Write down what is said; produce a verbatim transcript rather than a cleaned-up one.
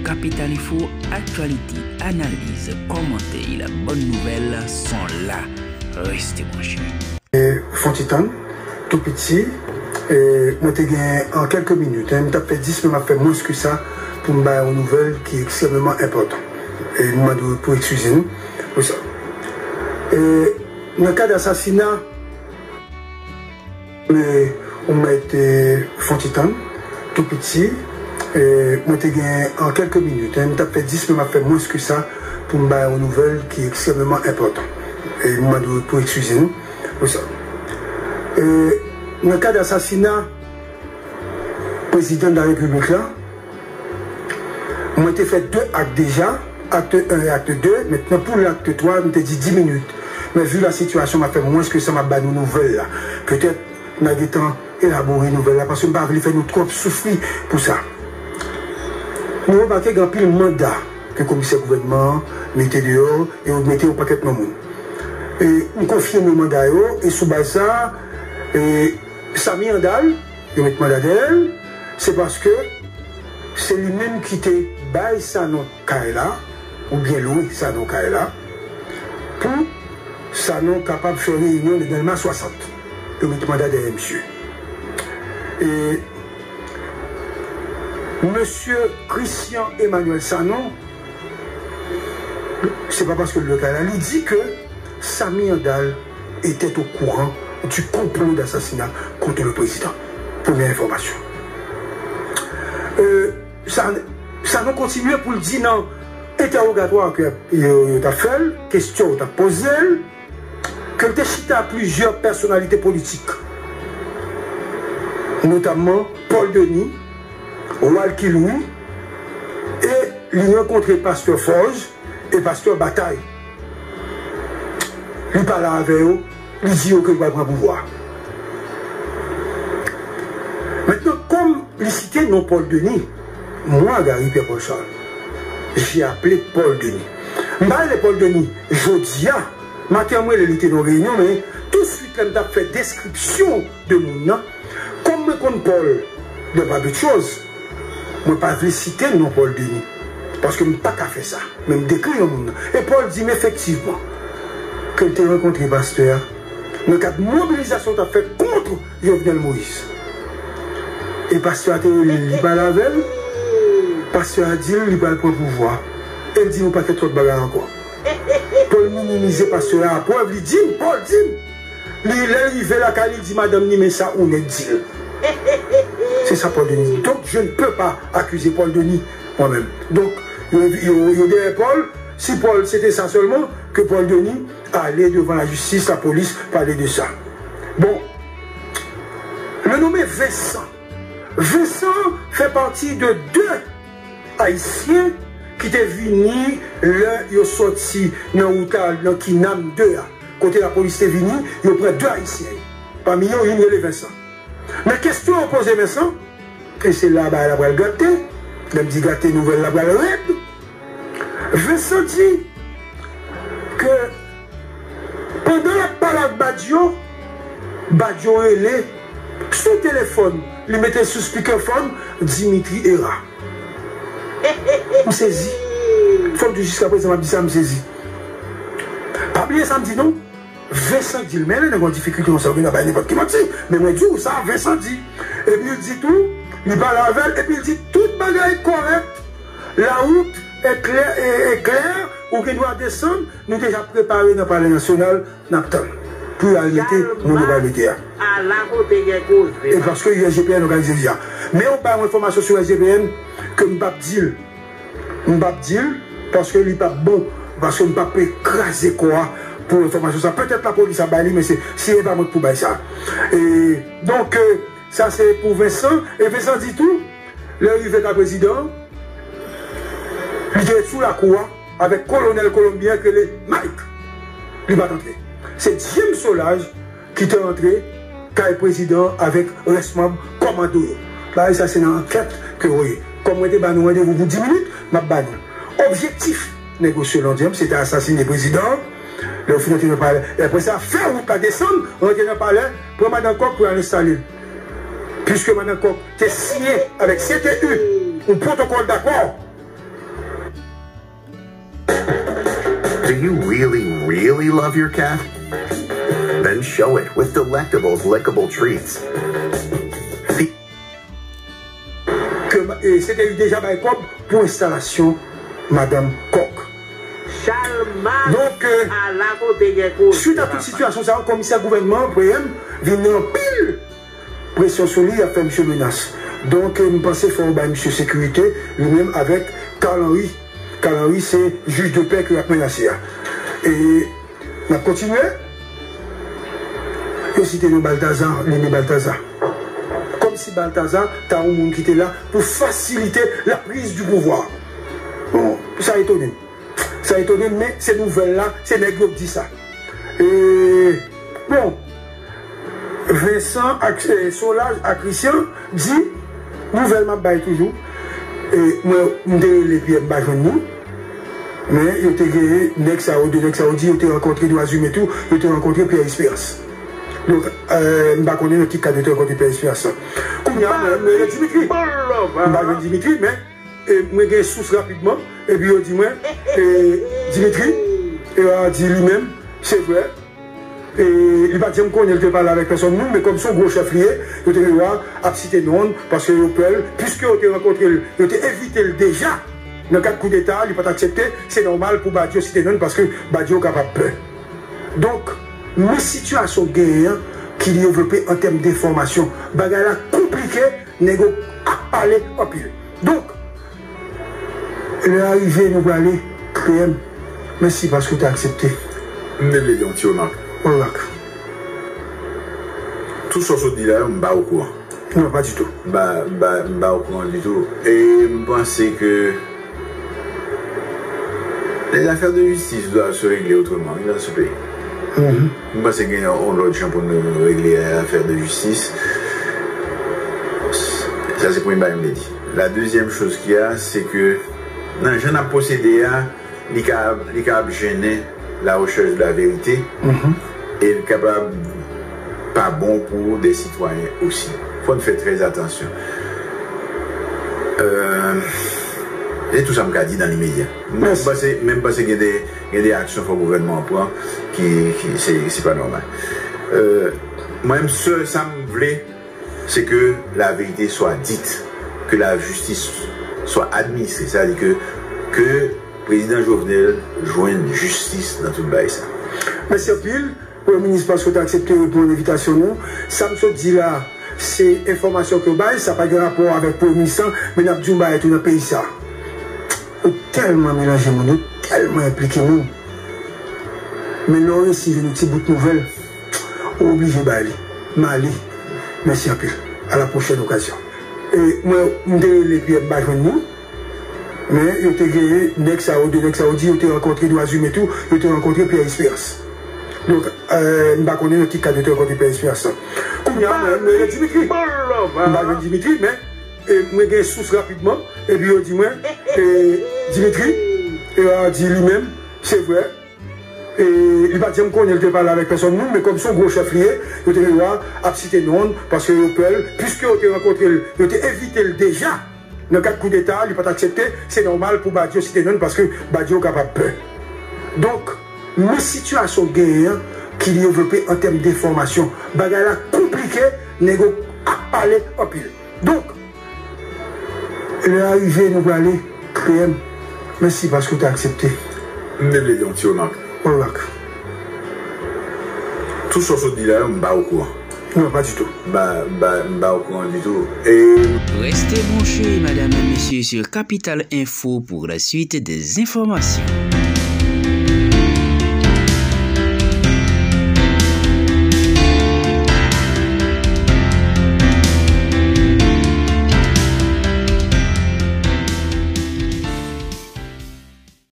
Kapital Info, aktyalite, analiz, kòmantè, bòn nouvèl, son la. Rete branche. E, fon ti tann, tou piti, e, mwen te gen an kèlke minit, en, m t ap fè dis, men m ap fè mwens ke sa pou m bay yon nouvèl ki ekstrèmeman enpòtan. E m mande w pou eskize nou pou sa. E, nan kad asasina, e, ou mèt, e, fon ti tann, tou piti, e, mwen te gen an kèlke minit, en, m t ap fè dis, men m ap fè mwens ke sa pou m bay yon nouvèl ki ekstrèmeman enpòtan. E m mande w pou eskize nou pou sa. E, nan kad asasina prezidan de la repiblik la, mwen te fè de ak deja, akte en e akte de. Mentnan, pou lakte twa, m te di dis minit. Men vi la sitiyasyon, m ap fè mwens ke sa, m ap ba nou nouvèl la. Petèt, n a gentan elabore nouvèl la, paske m pa vle fè nou twòp soufri pou sa. Nou remake gen anpil manda ke komisè gouvènman an mete deyò, e yo mete yon pakèt nan moun. E m konfime manda yo, e sou baz sa, e Samy Andal, yo met manda dèyè l, se paske se li menm ki te bay Sanon kay la, oubyen lwe Sanon kay la, pou Sanon kapab fè reyinyon nan Dèlma swasant. Yo met manda dèyè misye. E mesye Christian Emmanuel Sanon, se pa paske l lwe kay la, li di ke Samy Andal était au courant du complot d'assassinat contre le président. Premye enfòmasyon. E, sa, Sanon kontinye pou l di nan entèwogatwa ke yo, yo t ap fè l, kesyon yo t ap poze l, ke l te chita plizyè pèsonalite politik, notamman Paul Denis, Walky Louis, e li rankontre pastè Forge, e pastè Batay. Li pale avè yo, li di yo ke li pral pran pouvwa. Mentnan, kòm li site non Paul Denis, moi, Gary Pierre Paul Charles, j'ai appelé Paul Denis. M pa rele Paul Denis jodi a, maten an m rele li te nan reyinyon, men touswit lè m t ap fè deskripsyon de moun nan, kòm mwen konn Paul de pa de choz, mwen pa vle site non Paul Denis, paske m pa ka fè sa. Men m dekri yon moun nan. E Paul di m efektivman ke l te rankontre pastè a nan kad mobilizasyon l t ap fè kont Jovenel Moïse. E pastè a te rele l, li pale avè l. Pastè a di l li pral pran pouvwa. E l di yon pakèt lòt bagay ankò. Paul minimize pastè a, prèv li di m, Paul di m, li, lè l rive lakay li, li di madanm li, men sa ou nèk di l. Se sa Paul Denis di. Donc, je ne peux pas accuser Paul Denis, moi-même. Donc, yo, yo, yo dèyè Paul. Si Paul, se te sa sèlman, ke Paul Denis ale devan lajistis, lapolis, pale de sa. Bon, le nommé Vincent. Vincent fè pati de de Ayisyen ki te vini lè yo sòti nan wout la, nan Kinam de a. Kote lapolis te vini, yo pran de Ayisyen. Pami yo, youn rele Vincent. Men kesyon yo poze Vincent, e se la bagay la pral gate, lè m di gate, nouvèl la pral rèd. Vincent di ke pandan l ap pale ak Badio, Badio rele sou telefòn, li mete sou speakerphone Dimitri Hérard. M sezi. Fò m di jiskaprezan m ap di sa, m sezi. Pa bliye sa m di non. Vincent di l, men lè nèg an difikilte konsa, ou gen dwa bay nenpòt ki manti. Men mwen di w sa, Vincent di. Epi l di tou, li pale avè l, epi l di tout bagay kòrèk. La wout e klè, e, e klè, ou gen dwa desann, nou deja prepare nan Palè Nasyonal, n ap tann. Pou y al mete moun yo pral mete a. Ala kote gen koze. E paske U S G P N òganize deja. Men yon bay yon enfòmasyon sou U S G P N ke m p ap di l. M p ap di l, paske li p ap bon, paske m p ap kraze kò a pou enfòmasyon sa. Petèt lapolis ap bay li, men se, si e pa mwen k pou bay sa. E, donk, e, sa se pou Vincent. E Vincent di tou, lè rive ka prezidan an, li te sou lakou a avèk kolonèl kolonbyen ki rele Mike. Li pa t antre. Se James Solages ki te antre kay prezidan an avèk rès manm kòmando yo. Bagay sa se nan ankèt ke yo ye. Kòm mwen te ba nou randevou pou dis minit, m ap ba nou. Objektif nèg yo selon James, se te asasine prezidan an. Lè yo fin antre nan palè, e apre sa, fè wout la desann, rantre nan palè, pran madan Kòk pou y al enstale l. Piske madan Kòk te siyen avèk C T U yon pwotokòl dakò Do you really, really love your cat? Then show it with delectable, lickable treats. Fe- Ke ma- e, C T U deja bay kòb pou enstalasyon Madanm Kòk. Donk, e, swit a tout sitiyasyon sa yo, komisè gouvènman an, P M, vin nan anpil presyon sou li, y ap fè misye menas. Donk, e, m panse fò yo bay misye sekirite, li menm avèk Carl Henry. Carl Henry se jij de pè ke y ap menase a. E n ap kontinye. Yo site non Baltazar, Lene Baltazar. Kòmsi Baltazar ta yon moun ki te la pou fasilite la prise du pouvoir. Bon, sa etone m. Sa etone m, men se nouvèl la, se nèg yo k di sa. E, bon, Vincent ak, e, Solage ak Christian di, nouvèl m ap bay toujou. E, mwen, m te rele Pierre, m pa jwenn li. Men yo te gen nèg sa yo, de nèg sa yo di yo te rankontre Dwa Imen tou, yo te rankontre Pierre Espérance. Donk, e, m pa konnen nan ki kad yo te rankontre Pierre Espérance lan. Kounye a, mwen, m rele Dimitri. M pa jwenn Dimitri, men e, mwen gen sous rapidman, epi yo di mwen, e, Dimitri, e, a di li menm, se vre. E, li pa t janm konnen li te pale avèk pèsonn moun, men kòm se yon gwo chèf li ye, yo te gen dwa ap site non l, paske yo pè l, piske yo te rankontre l, yo te envite l deja nan kad koudeta, li pa t aksepte, se nòmal pou Badio site non l, paske Badio kapab pè. Donk, men sitiyasyon genyen an ki devlope an tèm de enfòmasyon. Bagay la konplike, nèg yo ap pale anpil. Donk, lè a rive, nou prale, P M. Mèsi paske w te aksepte. M te vle di yon ti remak. Remak. Tout sa w sot di la yo, m pa okouran. Non, pa ditou. M pa, m pa, m pa okouran ditou. E m panse ke les affaires de justice doivent se régler autrement, oui, dans ce pays. M panse gen yon lòt jan pou nou regle afè de jistis. Sa se premye bagay m vle di. La deuxième chose qu'il y a, c'est que nan jan n ap pwosede a, li ka li ka ap jennen la recherche de la vérité e li kapab pa bon pou de sitwayen osi. Fò n fè trè atansyon. Euh, e tou sa m ka di nan limedya. Men m panse men m panse gen de gen de aksyon fò gouvènman an pran ki, ki se, se pa nòmal. Euh, mwen m sèl sa m vle, c'est que la vérité soit dite, que la justice soit administrée, c'est-à-dire que, que prezidan Jovenel jwenn jistis nan tout bagay sa. Mèsi anpil, Premye Minis, paske w te aksepte reponn envitasyon nou. Sa m sot di la, se enfòmasyon ke w bay, sa pa gen rapò avèk Premye Minis lan, men n ap di yon bagay tou nan peyi sa. Ou tèlman melanje moun, ou tèlman enplike moun. Men lè w resi jwenn yon ti bout nouvèl, ou oblije bay li. M ale. Mèsi anpil. A la pwochèn okazyon. E mwen, m te rele Pyè, m pa jwenn li. Men yo te genyen nèg sa yo, de nèg sa yo di yo te rankontre Dwa Imen tou, yo te rankontre Pyè Esperans. Donk, euh, m pa konnen nan ki kad yo te rankontre Pyè Esperans lan. Kounye a, mwen, m rele Dimitri. M pa jwenn Dimitri, men e, mwen gen sous rapidman, epi yo di mwen, e, Dimitri, e, a di li menm, se vre. E, li pa t janm konnen li te pale avèk pèsonn moun, men kòm se yon gwo chèf li ye, yo te gen dwa ap site non l, paske yo pè l, piske yo te rankontre l, yo te envite l deja nan kad koudeta, li pa t aksepte, se nòmal pou Badio site non l, paske Badio kapab pè. Donk, men sitiyasyon genyen an ki devlope an tèm de enfòmasyon. Bagay la konplike, nèg yo ap pale anpil. Donk, lè a rive, nou prale, P M. Mèsi paske w te aksepte. M te vle di yon ti remak. Remak. Tout sa w sot di la yo, m pa okouran. Non, pa ditou. M pa, m pa, m pa okouran ditou. E. Reste branche, madame et messieurs, sur Capital Info pour la suite des informations.